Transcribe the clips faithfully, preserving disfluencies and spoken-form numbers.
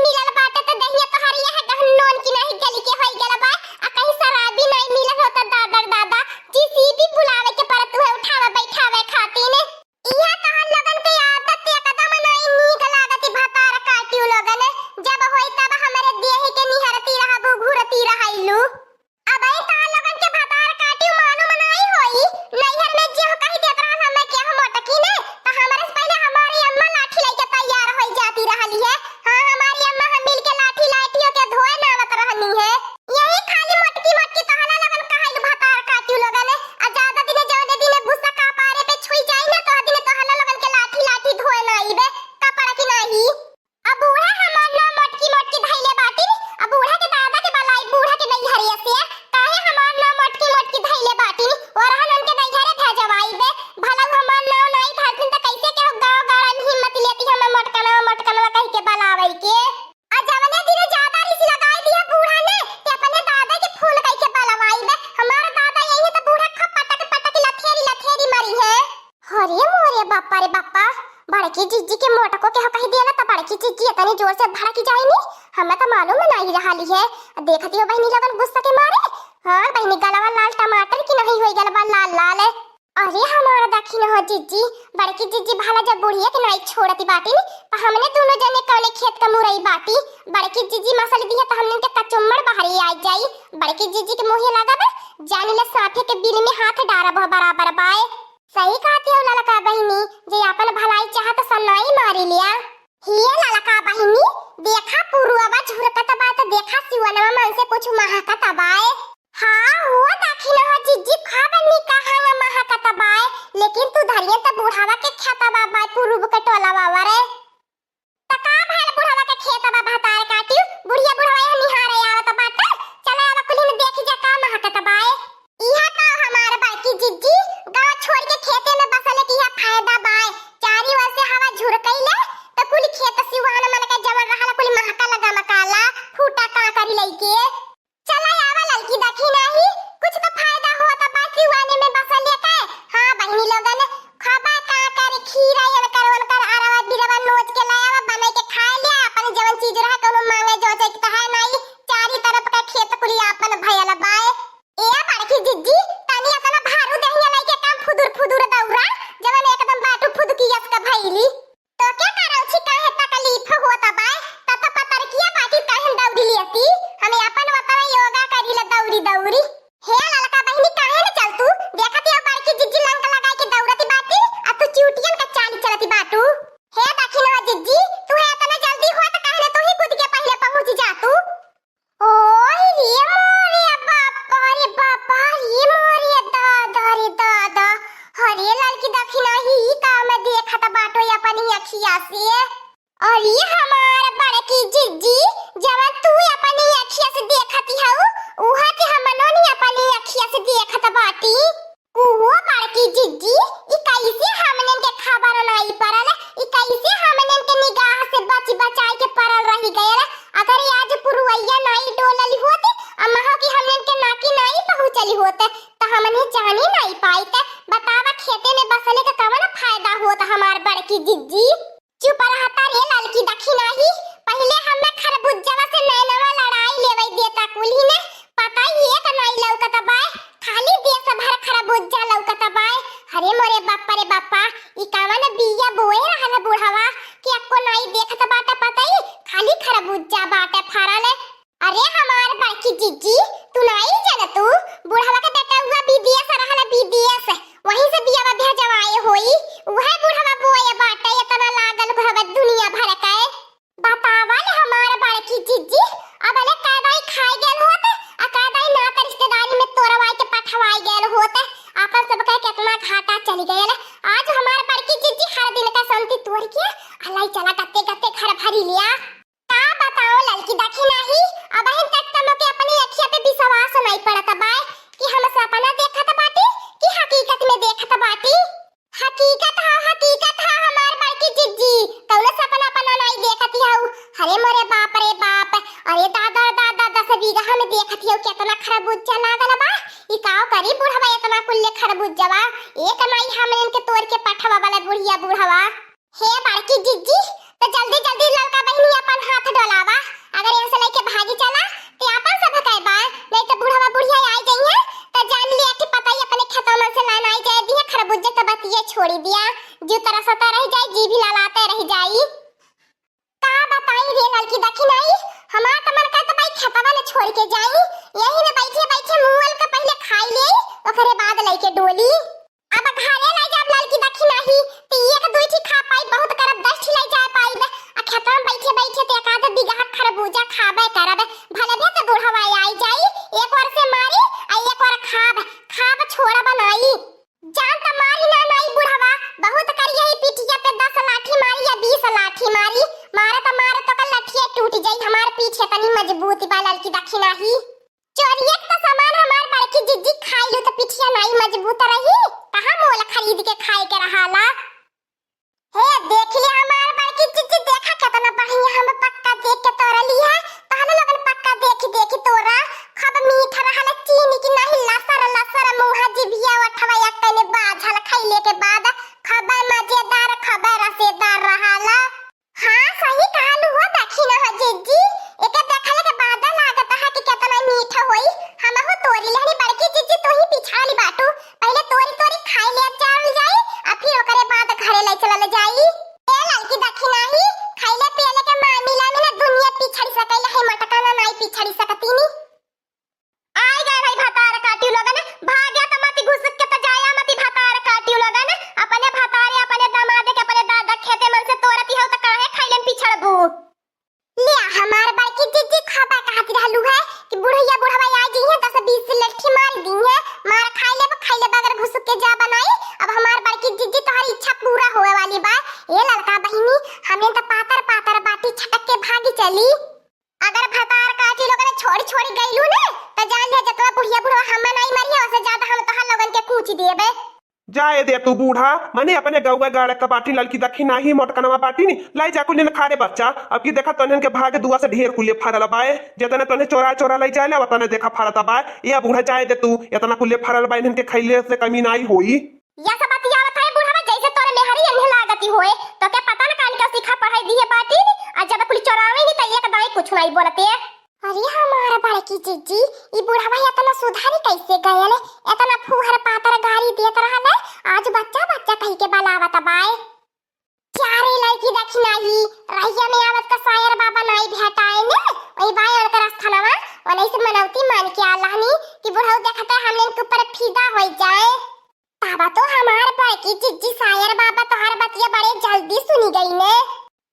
मिलल बाटे त दहिया तोहर यह गहन नोन की नाही गली के होई गल बा। आ कहीं शराबी नाही मिलल हो त दादा रे दादा, जीसीबी बुलावे के परत हुए उठावे बैठावे खातिर। इहाँ तोहर लोगन के आदत एकदम नाही नीक लागत भतार काटियो लोगन। जब होई तब हमरे देहि के निहरती रहबू, घूरती रहैलू। अबहीं तोहर लोगन के भतार काटियो मालूम नाही होई। नैहर में जे कहि देत रहल हमें कि हम मोटकी ने, त हमरे से पहिले हमारी अम्मा लाठी लइके तैयार होई जाती रहली है। हाँ, हमारी अम्मा हम मिल के लाठी लाठियों के धोए नावत रहनी है। यही खाली मोटकी मोटकी तोहला लोगन कहैलू भतार काटियो लोगन। आ ज्यादा दिने जौने दिने गुस्सा कपारे पे छुई जाई ना, तोह दिने तोहला लोगन के लाठी लाठी धोए ना आइबे, कपड़ा की नाही। अब बूढ़ा हमार नाव मोटकी मोटकी धइले बाटिन। अब बूढ़ा के दादा के बलाई, बूढ़ा के नैहरिया से, काहे हमार नाव मोटकी मोटकी धइले बाटिन? ओरहन उनके नैहरे भेजवाई बे। भला उ हमार नाव नाई धरतिन त कैसे केहू गाँव गाड़न हिम्मत लेती हमें मोटकनवा मोटकनवा कहि के बलावै के? आ जवने दिने ज्यादा रिस लगाई दिया बूढ़ा ने, ते अपने दादा के फोन कहि के बलवाई बे। हमार दादा यही त बूढ़ा खूब पटक पटक लथेरी लथेरी मरी है। अरे मोरे बापा रे बापा, बड़की जिज्जी के मोटको के हो कहि दिया ना, त बड़की जिज्जी इतनी जोर से भड़क जाइनी, हमें त मालूम नाही रहली है। देखती हो बहिनी लोगन गुस्सा के मारे, हाँ बहिनी गलवा लाल टमाटर की नाही होई गलवा लाल लाल। अरे हमार दखिन हो जिज्जी, बड़की जिज्जी भला जब बुढ़िया के नाही छोड़ती बाटिन, त हमने दुनो जने कौने खेत का मुरई बाटी? बड़की जिज्जी मसल दिया त हमने के कचुम्मड़ बहरी आ जाई। बड़की जिज्जी के मुँहे लागब, जानी ले साफे के बिल में हाथ डारब हो बराबर बाय। सही कहती हो ललका बहिनी, जे आपन भलाई चाहत सन्नाई मारी लिया। हिये ललका बहिनी, देखा पुरुअवा झुरकत बा त देखा सिवनवा मन से कुछ महकत बाय। हाँ हो दखिन हो जिज्जी, खूब निकहा महकत बाय, लेकिन तू धरियन त बुढ़ावा के खेतवा बाय पुरुब के टोलवा वरे। त का भइल बुढ़ावा के खेतवा भतार काटियो, बुढ़िया बुढ़वा यह निहारे आवत बाटे, चला आवा कुलिन देखी जा का महकत बाय। इहा का हमार बड़की जिज्जी, गाँव छोड़ के खेते में बसल के इहा फायदा बाय। चारी ओर से हवा झुरकैले, त कुल खेत सिवान मन के जवन रहल कुल महका लगा मकाला, फूटा का करी लइके। चला आवा ललकी दखिन नाही, कुछ त फायदा होत बा सिवाने में बसल के। हाँ बहिनी लोगन, खाबा का कर खीरा एनकर ओनकर अरवा बिरवा नोच के लाया बा, बनाई के खाए लिया, अपन जवन चीज रहा कौनो मांगे जोचे के त है नाही, चारी तरफ का खेत कुली आपन भयल बाय। ए बड़की जिज्जी, तनी अतना भारू देहिया लइके काम फुदुर फुदुर दौरा, जवन एकदम बाटू फुदकी यस का भइली। तो क्या करो छी काहे तकलीफ होत बाय, तत पतरकिया बाटी काहे दौड़ी लियती, हमें अपन वतन योगा करी ले दौड़ी दौड़ी। हे ललका बहिनी काहे न चल तू, देखत हो बड़की जिज्जी लंक लगाई के दौड़ती बाटी, आ तू चूटियन का चाल चलती बाटू। हे दखिनवा जिज्जी, तू है इतना जल्दी होत काहे न तू ही कूद के पहिले पहुँच जा तू। ओए रे मोरे बापा रे बापा रे मोरे दादा रे दादा। अरे ललकी दखिना ही का मैं देखत बाटो अपनी अखिया से। अरे हमार बड़की जिज्जी, जवन तू अपनी अखिया से देखती हऊ, उहे के हमनो नी अपनी अखिया से देखत बाटी। उहो बड़की जिज्जी, ई कैसे हमनन के खबर नाई परल, ई कैसे हमनन के निगाह से बच बचाई के परल रही गयल। अगर ई आज पुरवैया नाई डोलल होत, अमहा की हमनन के नाकी नाई पहुँचल होत, त हमने जानी नाई पाइत। बतावा खेते में बसले के कवन फायदा होत हमार बड़की जिज्जी? चुप रहता रे ललकी दखिनाही, पहिले हमें खरबुज्जवा से नैनवा लड़ाई लेवई देता कुल्ही ने, पता ही एक नाई लौकत बाय, खाली देश भर खरबुज्जा लौकत बाय। अरे मोरे बापा रे बापा, ई कवन बिया बोए रहल बुढ़वा कि अक्को नाई देखत बाटे पतई, खाली खरबुज्जा बाटे फरल। अरे हमार बड़की जिज्जी, तू नाई जनतू, बुढ़वा के बेटउआ विदेश रहल, विदेश, वहीं से बियावा भेजवाए होई, उहे बुढ़वा बोए बाटे, इतना लागल भगत दुनिया भर के। बतावल हमार बड़की जिज्जी, अब अले कै दाई खाए गेल होत, आ कै दाई नात रिश्तेदारी में तोरवाई के पठवाई गेल होत, आपन सबके कितना घाटा चली गयल। आज हमार बड़की जिज्जी हर दिन का संती तोड़ के, अलाई चला गत्ते गत्ते घर भरी लिया। का बताओ ललकी दखिनाही, अबहिन तक त मोके अपनी अखिया पे विश्वास नाई पड़त बाय कि हम सपना देखत बाटी कि हकीकत में देखत बाटी। हकीकत ह, हकीकत ह हमार बड़की जिज्जी, कौनो सपना अपना नाई देखती हऊ। अरे मोरे बाप रे बाप, अरे दादा दादा, दस बीघा हम देखती हऊ, कितना खरबूजा लागल बा। ई काव करी बुढ़वा इतना कुल्ले खरबूजवा, एक नाई हमन के तोड़ के पठवा वाला बुढ़िया बुढ़वा। हे बड़की जिज्जी, तो जल्दी जल्दी ललका बहिनी अपन हाथ डोलावा, अगर यहाँ से लेके भागी चला, ते अपन सब कहे बा, नहीं तो बुढ़वा बुढ़िया आई जइहे, तो जान लिया कि पता ही अपने खेतवा में से लान आई जाए दिया, खरबूजे तो बतिये छोड़ी दिया, जीव तरसता रह जाए, जी भी ललाते रह जाई। का बताई रे ललकी दखिनाही, हमार त मन करत बा ई खेतवा न छोड़ के जाई, यही में बैठे बैठे मुअल का पहिले खाई ले, ओकरे बाद लइके डोली। अब घरे लाई जाब ललकी दखिनाही, त एक दुई ठी खा पाई, बहुत करब दस ठी लाई जा पाई, आ खेतवा में बैठे बैठे त एक आध बिगहा खरबूजा खाबे करब, भले भी त बुढ़वा आई जाई, एक ओर से मारी, आ एक ओर खाब, खाब छोड़ब नाई। जान त मारी ना नाई बुढ़वा, बहुत करिया ही पीठिया पे दस लाठी मारी या बीस लाठी मारी, मारत मारत ओकर लठिया टूट जाई, हमार पीठ एतनी मजबूत बा ललकी दखिनाही। चोरिया के त सामान हमार बड़की जिज्जी खाई लू त पीठिया नाई मजबूत रही, कहाँ मोल खरीद के खाए के रहाला। हे देख ले हमार बड़की जिज्जी, देखा केतना बढ़िया हम पक्का देख के तोरली है। तहने लोगन पक्का देखी देखी तोरा, खूब मीठ रहल चीनी की नहीं लसर लसर मुँह जिभिया ओठवा एक कने बाझल खइले के बाद खूब मजेदार खूब रसेदार रहल। हाँ सही कहलू हो दखिना हो जिज्जी, एके देखले के बाद लागत है कि केतना मीठ होई। हमहू तोरी लेहनी बड़की जिज्जी, तू ही पिछाली बाटू। पहिले तोरी तोरी खाई ले चल जाई, आ फिर ओकरे बाद घरे ले चलल जाई। ए ललकी दखिनाही, खइले पियले के मामिला में ना दुनिया पिछड़ी सकैले है, मटका ना नाई पिछड़ी सकतीनी। आई गए भाई भतार काटी लोगन, भाग्या त मती घुसुक के त जाया मती भतार काटी लोगन, अपने भतारे अपने दामाद के अपने दादा खेते मन से तोरती हो त काहे खइले में पिछड़बू? लिया, हमार बड़की जिज्जी खबा कहत रहलू है कि बुढ़िया बुढ़वा आ जइहे, दस बीस लट्ठी मार दीहे, मार खाई लेब, खाई लेब अगर घुसुक के जा बनाई। अब हमार बड़की जिज्जी तोहर इच्छा पूरा होवे वाली बा। ए ललका बहिनी, हमने त पातर पातर बाटी छटक के भागी चली। अगर भतार काटी लोगन छोड़ी छोड़ी गइलू ने, त जान ले जतवा बुढ़िया बुढ़वा हम नाई मरिहे, ओसे ज्यादा हम तोहर लोगन के कूच देबे। जाए दे तू बूढ़ा, मने अपने गौवा गाड़े का बाटी ललकी दखिनाही मोटकनवा बाटी नी, लाई जा कुलिन खा रे बच्चा। अब की देखा तोहन के भाग दुआ से ढेर कुले फरल बाए, जेतने तोहने चोरा चोरा लाई जाए ले, ओतने देखा फरत बाए। ए बूढ़ा जाए दे तू, एतना कुले फरल बाए, इनके खइले से कमी नाई होई। या सब बतियावत है बूढ़वा, जैसे तोरे मेहरी अन्हे लागती होए, तो के पता न कान का सिखा पढ़ाई दिए बाटी नी, आ जब कुली चोरावे नी तो एक दाई कुछ नाई बोलते। अरे हमार बड़की जिज्जी, ई बुढ़वा एतना सुधारी कैसे गयल? एतना फूहर पातर गारी देत रहल, आज बच्चा बच्चा कहि के बलावत बाए। चारे लड़की दखिनाही, रहिया में आवत का सायर बाबा नाई भेटाए ने, वही बाए उनकर अस्थानवा, वनही से मनौती मान के आलहनी कि बुढ़ऊ देखता हमने के ऊपर फिदा हो जाए। तब तो हमार बड़की जिज्जी सायर बाबा तोहार बतिया बड़े जल्दी सुनी गई ने।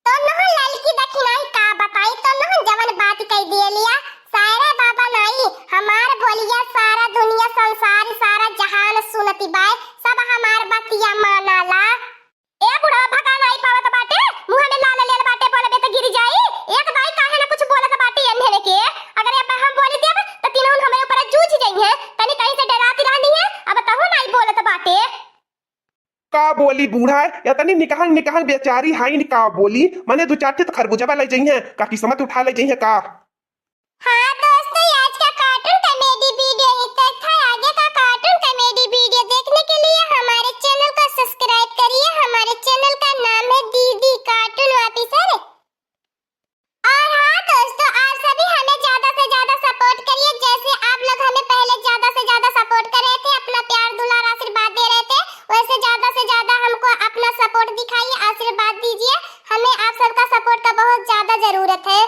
तो नोह ललकी दखिनाही का बताई, तो नोह जवन बात कह दिए लिया। सायरे बाबा नाई, हमार बोलिया सारा दुनिया संसार सारा जहान सुनती बाय, सब हमार बतिया मानाला। ए बुढ़वा भगा नाई पावत बाटे, मुँह में लाल लेल बाटे, बोलबे तो गिर जाई। एक दाई काहे ना कुछ बोलत बाटे एन्हें के, अगर अब हम बोली देब तो तीनों हमरे ऊपर जूझ जइहें। तनी कहीं से डराती रहनी है, अब तहु नाई बोलत बाटे। का बोली बूढ़ा, एतनी निकहन निकहन बेचारी हाइन का बोली, मने दू चार ठे तो खरबूजा ले जइहें, का किस्मत उठा ले जइहें का? हाँ दोस्तों, आज का cartoon comedy video इतना था। आगे का cartoon comedy video देखने के लिए हमारे channel को subscribe करिए। हमारे channel का नाम है दीदी cartoon officer। और हाँ दोस्तों, आप सभी हमें ज्यादा से ज्यादा support करिए, जैसे आप लोग हमें पहले ज्यादा से ज्यादा support कर रहे थे, अपना प्यार दुलार आशीर्वाद दे रहे थे, वैसे ज्यादा से ज्यादा हमको अपना support दिखाइए, आशीर्वाद दीजिए। हमें आप सबका support का बहुत ज्यादा जरूरत है।